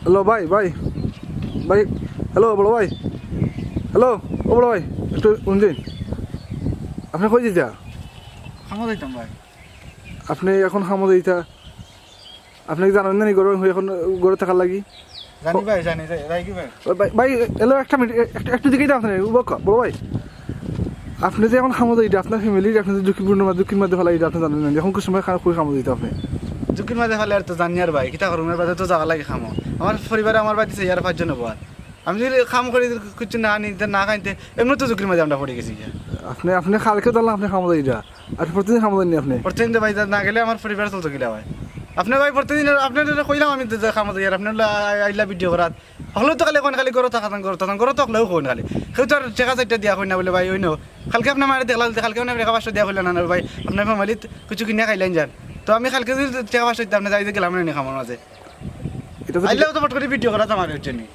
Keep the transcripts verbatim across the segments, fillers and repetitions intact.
হ্যালো ভাই, ভাই, ভাই, হ্যালো বড় ভাই, হ্যালো, ও বড় ভাই, একটু হুনছইন, আপনে কই যাইতা? কামো যাইতাম ভাই। আপনে অখন কামো যাইতা, আপনে কি জানইন না নি ঘরো, অখন ঘরো থাকার লাগি? জানি ভাই, জানি, যাই, যাই কি ভাই? ও ভাই, ভাই, হ্যালো, একটা মিনিট, এ-, একটু, একটু দিকে যাও আপনে, ও বড়, বড় ভাই। আপনে যে অখন কামো যাইতা, আপনার ফ্যামিলির আপনে যে ঝুঁকিপূর্ণ মা-, ঝুঁকির মধ্যে ফালাই দিতা, আপনে জানইন না নি? অখন কুন সময় খা-, কই কামো যাইতা আপনে? ঝুঁকির মাঝে ফালাই আর তো জানি আর ভাই, কিতা করমু, এর বাদে তো যাওয়া লাগে কামো। আমার পরিবারে আমার বাড়িত চাইর পাঁচজন অইবো আর। আমি যদি কাম করি, কিচ্ছু না আনি, তে না খাইতে, এমনে তো ঝুঁকির মাঝে আমরা পড়ি গেছি গিয়া। আপনে, আপনে কালকে তাইলে আপনে কামো যাইতা, আর প্রতিদিন কামো যাইন নি আপনে? প্রতিদিন তো ভাই না গেলে আমার পরিবার চলতো কিলা ভাই? আপনে ভাই প্রতিদিন, আপনারে কইলাম আমি যে কামো যাই, আর আপনে আইলা ভিডিও করাত। হকলেউ তো খালি কইন খালি ঘরো থাকতাম, ঘরো থাকতাম, ঘরো থাকলেউ কইন খালি। কেউ তো আর টেকা চাইরটা দিয়া কইন না বুলে ভাই, অইন। কালকে আপনার মারে দেখলা, কালকে আপনার টেকা পাঁচশো দিয়া কইলা না, না ভাই, আপনার ফ্যামিলিত কিছু কিনিয়া খাইলাইন যান। তো আমি কালকে যদি টেকা পাঁচশো দিতাম না, যাই যে গেলাম না নি কামর মাঝে। ইটা তো ঠিক আইলেও তো ফট করি ভিডিও করাত আমার অইছে নি।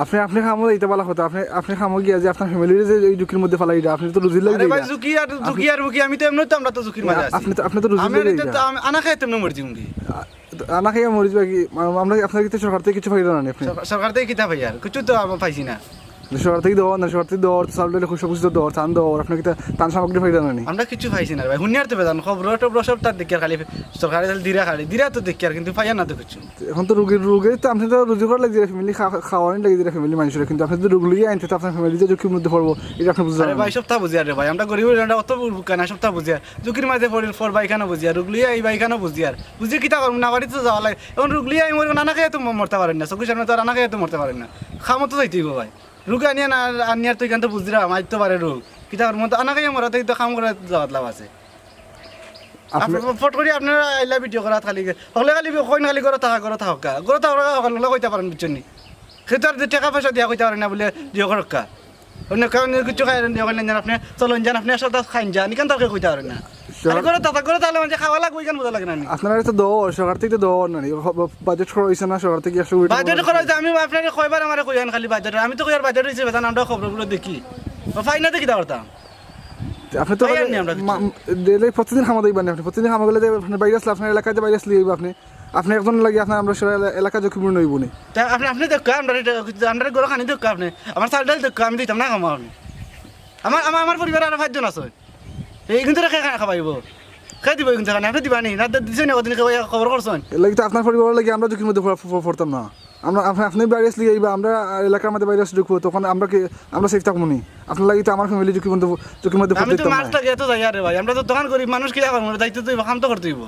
আপনে, আপনে কামো যাইতা ভালা কথা, আপনে, আপনে কামো গিয়া যে আপনার ফ্যামিলিরে যে এই ঝুঁকির মধ্যে ফালাই দিতা, আপনে তো রুজির লাগি আরে ভাই, যাইতা। ঝুঁকি আর, আপনে ঝুঁকি আর মুখি, আমি তো এমনে তো আমরা তো ঝুঁকির মাঝে আছি। আপনে তো, আপনে তো রুজির আমি লাগি আর এটা যাইতা। তো আমি আনা খাইয়া তেমনে মরি যাইমু গি। আ-, আনা খাইয়া মরি যাইবা কি? মা-, আমরা, আপনার কিতা সরকার থাকি কিছু পাইরা না নি আপনে? সর-, সরকার থাকি কিতা পাই আর? কিছু তো আমরা পাইছি না। সরকার থাকি দেওয়া না, সরকার থাকি দেওয়া, চাউল ডাইল সব কিছু দেওয়া, ধান দেওয়া, আপনার কিতা ধান সামগ্রী পাইরা না নি? আমরা কিছু পাইছি না ভাই, হুনিয়ার তো বেজান, খবর টবর সব তার দেখিয়ার খালি, সরকারে খালি দিরা খালি, দিরা তো দেখিয়ার, কিন্তু পাইয়ার না তো কিছু। অখন তো রুগীর, রুগীর তো আপনে তো রুজি করার লাগি দিরা ফ্যামিলি, খা-, খাওয়ানির লাগি দিরা ফ্যামিলি মানষরে, কিন্তু আপনে যদি রুগ লইয়া আইন তে তো আপনার ফ্যামিলি যে ঝুঁকির মধ্যে পড়বো, ইটা আপনে বুঝরা আরে না। ভাই, সবতা বুঝিয়ার রে ভাই, আমরা গরিব, আমরা অত বুকা না, সবতা বুঝিয়ার। ঝুঁকির মাঝে পড়ির পড়বা ইখানও বুঝিয়ার, রুগ লইয়া আইবা ইখানও বুঝিয়ার। বুঝি কিতা করমু, না বাড়িত তো যাওয়া লাগে। অখন রুগ লইয়া আইমু, না না খাইয়া তো ম-, মরতা পারইন না, চকুর সামনে তো আর না খাইয়া তো মরতা পারইন না। কামো তো যাইতে অইবো ভাই। রুগ আনিয়া না, আনিয়ার তো ইখান তো বুঝরা, মাইর তো পারে রুগ। কিতা করমু, তো না খাইয়া মরা থাকি তো কাম করা যাওয়াত লাভ আছে। আপনে আপনে ফট করি আপনারা আইলা ভিডিও করাত খালি, হকলে খালি কইন খালি ঘরো থাকা, ঘরো থাকা, ঘরো থাকা, হকলে কইতা পারইন, বুঝছইন নি? কেউ তো আর টেকা পয়সা দিয়া কইতা পারইন না বুলে ভিডিও করউক্কা। অন্য কেউ অন্য কিছু খাইন, ভিডিও করইন যান, আপনে চলইন যান, আপনে একশো দশ খাইন যান, ইখান তো আর কেউ কইতা পারইন না। খালি ঘরো থাকা, ঘরো থাকলে মানে খাওয়া লাগবো, ইখান বুঝা লাগে না নি? আপনারা তো দেওয়া, সরকার থাকি তো দেওয়া না নি? বাজেট করা অইছে না সরকার থাকি একশো কোটি টাকা? বাজেট করা অইছে, আমি আপনারে কয়বার আমারে কইয়ান খালি বাজেট, আমি তো কইয়ার বাজেট অইছে বেজান, আমরা খবরগুলো দেখি। ও পাই না দেখি দাও। আপনে তো পাইয়ার নি আমরা কিছু। মা-, ডেইলি প্রতিদিন কামো যাইবা নি আপনে? প্রতিদিন কামো গেলে যে আপনে ভাইরাস, আপনার এলাকাত যে ভাইরাস লইয়া আইবা আপনে। আপনে একজন লাগি আপনার আমরা সারা এলা-, এলাকা ঝুঁকিপূর্ণ অইবো নি। তা আপনে, আপনে দেখউক্কা, আমরা এটা, আমরা ঘরো খানি দেখউক্কা আপনে। আমার চাউল ডাইল দেখউক্কা, আমি দিতাম না কামো আপনে। আমার, আমার, আমার পরিবারে আরো পাঁচজন আছে। এই কিন্তু রেখে খা-, খাবাইবো। কে দিবো কিন্তু খানি? আপনে দিবা নি? না দি-, দিছইন নি কদিন কেউ খবর করছইন? এর লাগি তো আপনার পরিবারর লাগি আমরা ঝুঁকির মধ্যে পড়া-, প-, পড়তাম না। আমরা, আপনে, আপনে ভাইরাস লইয়া আইবা, আমরা এলাকার মধ্যে ভাইরাস ঢুকবো, তখন আমরা কি, আমরা সেফ থাকমু নি? আপনার লাগি তো আমার ফ্যামিলি ঝুঁকির মধ্যে, ঝুঁকির মধ্যে আমি পড়তে তো দিতাম মাস না। লাগে এত যাই আরে ভাই, আমরা তো দোকান করি, মানুষ কিলা করবো, দায়িত্ব তো কাম তো করতে অইবো,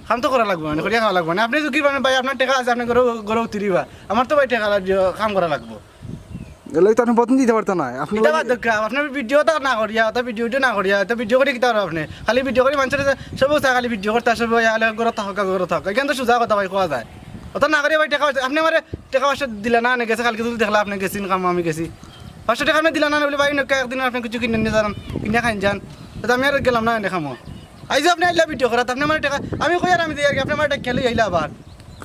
কাম তো করা লাগবো, মানে করিয়া খাওয়া লাগবো। মানে আপনে ঝুঁকি মানে ভাই, আপনার টেকা আছে, আপনে ঘরো, ঘরো উতরিবা, আমার তো ভাই টেকা লাগবো, কাম করা লাগবো। এর লাগি তো আপনে বতন দিতা পারতা না, আপনে এটা লাগি বাদ দেউক্কা, আপনার ভিডিও তা না করিয়া, তা ভিডিও, ভিডিও না করিয়া, তা ভিডিও করি কিতা করবা আপনে? খালি ভিডিও করি মানষরে সব উঠা খালি ভিডিও করতা, সব আলে ঘরো থাকউক্কা, ঘরো থাকউক্কা। ইখান তো সুজা কথা ভাই, কওয়া যায়। ওটা না করিয়া ভাই টেকা পয়সা, আপনে আমারে টেকা পয়সা দিলা না, আনে গেছে, কালকে যদি দেখলা আপনে গেছইন কামো, আমি গেছি। পাঁচশো টেকা আপনে দিলা না, বুলে ভাই, নক্কা একদিন আপনে কিছু কিনে নিয়া যান, কিনে খাইন যান। তো আমি আর গেলাম না এনে কামো। আইজ আপনে আইলা ভিডিও করাত, আপনে আমারে টেকা, আমি কইয়ার আমি দেই আর কি, আপনে আমারে টেকা লই আইলা আবার।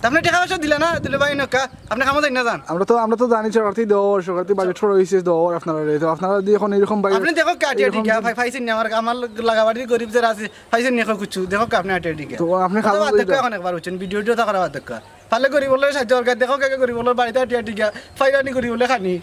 তা আপনে টেকা পয়সা দিলা না, দিলে ভাই নক্কা, আপনে কামো যাইন না যান। আমরা তো, আমরা তো জানি সরকার থাকি দেওয়া, সরকার থাকি বাজেট করা অইছে দেওয়া আপনারারে। তো আপনারা যদি অখন এইরকম ভাই আপনে দেখউক্কা, আটিয়া এরকম টিকা, যদি পাই-, পাইছইন নি? আমার, আমার লাগাবাড়ি গরিব যারা আছে, পাইছইন নি অখন কিছু? দেখউক্কা আপনে আটিয়া টিকা। তো আপনে কথা খাওয়া বাদ দেউক্কা, অখন একবার বুঝছইন, ভিডিও টিডিও তা করা বাদ দেউক্কা। পারলে গরিবর লগে সাহায্য করউক্কা, দেখউক্কা গরিবর লগে বাড়িত আটিয়া টিকা, পাইরা নি গরিবর লগে খানি।